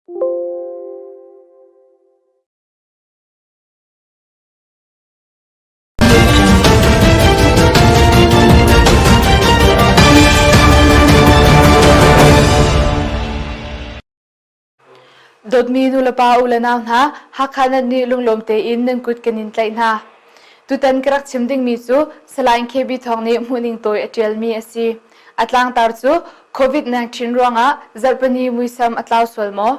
Dawtmi nulepa u le nau hna, Hakha nan nih lunglawm tein nan kut kan in tlaih hna. Tutan ka rak chim dingmi cu Salai KB Thawng nih hmuhning tawi a ṭialmi a si. A tlangtar cu COVID-19 ruangah zarhpini muisam a tlau sual maw?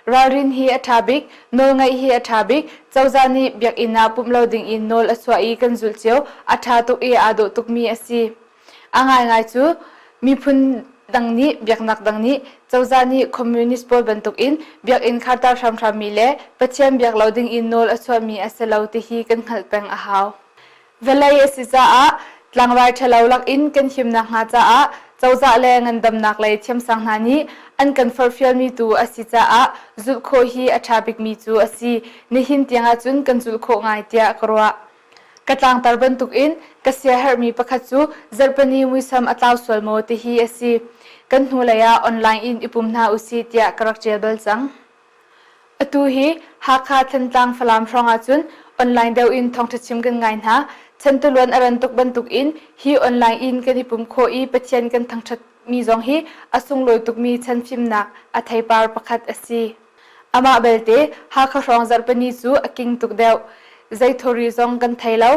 Ralrin hi a ṭha bik, nawlngaih hi a ṭha bik, cozah nih biakinn ah pumh lo dingin nawl a chuah i kan zulh cio, a ṭha tuk i aa dawh tukmi a si. A ngaingai cu miphun dang nih biaknak dang nih cozah nih communist pawl bantukin biakinn kharter hramhrammi le Pathian biak lo dingin nawl a chuahmi a si lo tihi kan hngalh peng a hau. Vawlei a si caah tlangrai ṭhalo lakin kan himnak hnga caah cozah le ngandamnak lei thiamsang hna nih an kan forhfialmi tu a si caah zulh khawh hi a ṭha bikmi cu a si. Nihin tiangah cun kan zulh khawh ngai tiah ka ruah. Ka tlangtar bantukin ka siaherhmi pakhat cu zarhpini muisam a tlau sual maw tihi a si. Kan hnulei ah online in i pum hna usih tiah ka rak ṭial bal cang. Atu hi Hakha, Thantlang, Falam hrawng ahcun online deuh in thawngṭha chim kan ngai hna. Chantiluan a ran tuk bantukin hi online in kan i pum khawh i Pathian kan thangṭhatmi zong hi a sunglawi tukmi chan fimnak a theipar pakhat a si. Amah belte Hakha hrawng zarhpini cu a king tuk deuh. Zei thawri zong kan thei lo.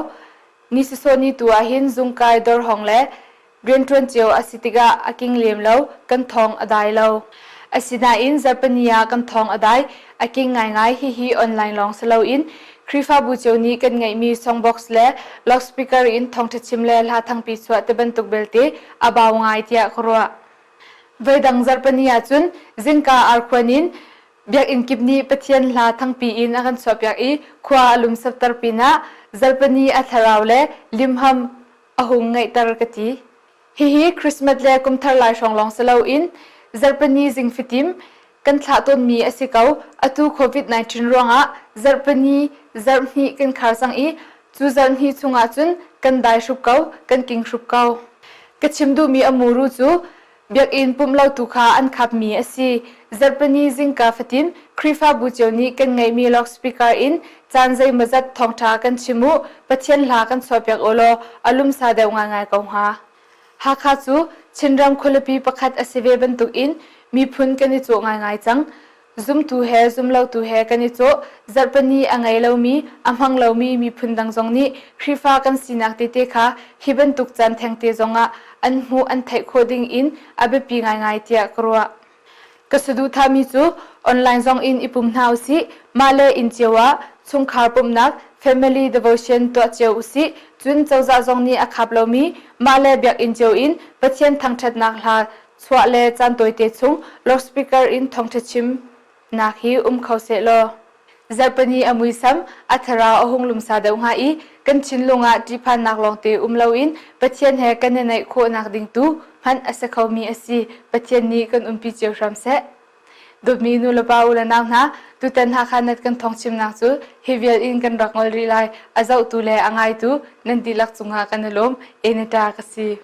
Ni sawsawh ni tu ahhin zungkai dawrhawng le Rianṭuan cio a si tikah a king lem lo, kan thawng a dai lo. Asinain zarhpini ah kan thawng a dai, a king ngaingai. Hihi online lawng si loin Khrihfabu cio nih kan ngeihmi songbox le loudspeaker in thawngṭha chim le hla thangpi chuah tibantuk belte a bau ngai tiah ka ruah. Voidang zarhpini ahcun zingka arkhuan in Biakinn kip nih Pathian hla thangpi in a kan chuahpiak i khua a lumsapter pinah zarhpini a thlarau le limham a hung ngeihter ka ti. Hihi Christmas le kumthar lai hrawng lawng si loin zarhpini zing fatim kan thlah tawnmi a si ko. Atu COVID-19 ruangah zarhpini zarhhnih kan khar cang i cu zarhhnih chungah cun kan dai hrup ko, kan king hrup ko. Ka chim duhmi a muru cu Biakinn pumh lo tu kha an khapmi a si. Zarhpini zingka fatin Khrihfabu cio nih kan ngeihmi loudspeaker in caan zeimawzat thawngṭha kan chim u, Pathian hla kan chuahpiak u law a lumsa deuh ngaingai ko hnga. Hakha cu Chinram khualipi pakhat a si ve bantukin miphun kan i cawh ngaingai cang. Zumtu he zumlotu he kan i cawh. Zarhpini a ngei lomi, a hmang lomi miphun dang zong nih Khrihfa kan sinak tete kha hi bantuk caan thengte zongah an hmuh an theih khawh ding in a biapi ngaingai tiah ka ruah. Ka saduhthahmi cu online zong in i pum hna usih, mah le inn cio ah chungkhar pumhnak family devotion tuah cio usih, cun cozah zong nih a khap lomi mah le biakinn cio in Pathian thangṭhatnak hla chuah le caan tawite chung loudspeaker in thawngṭha chimnak hi um kho sehlaw zarhpini a muisam a thlarau a hung lumsa deuh hnga i kan thinlung ah ṭihphannak lawngte um loin Pathian he kan i naih khawhnak ding tu hmanh a si khomi a si. Pathian nih kan umpi cio hram seh. Dawtmi nu le pa u le nau hna, tutan Hakha net kan thawng chimnak cu hi vial in kan rak ngol rih lai. A zohtu le a ngaitu nan dihlak cungah kan i lawm. Enita ka si.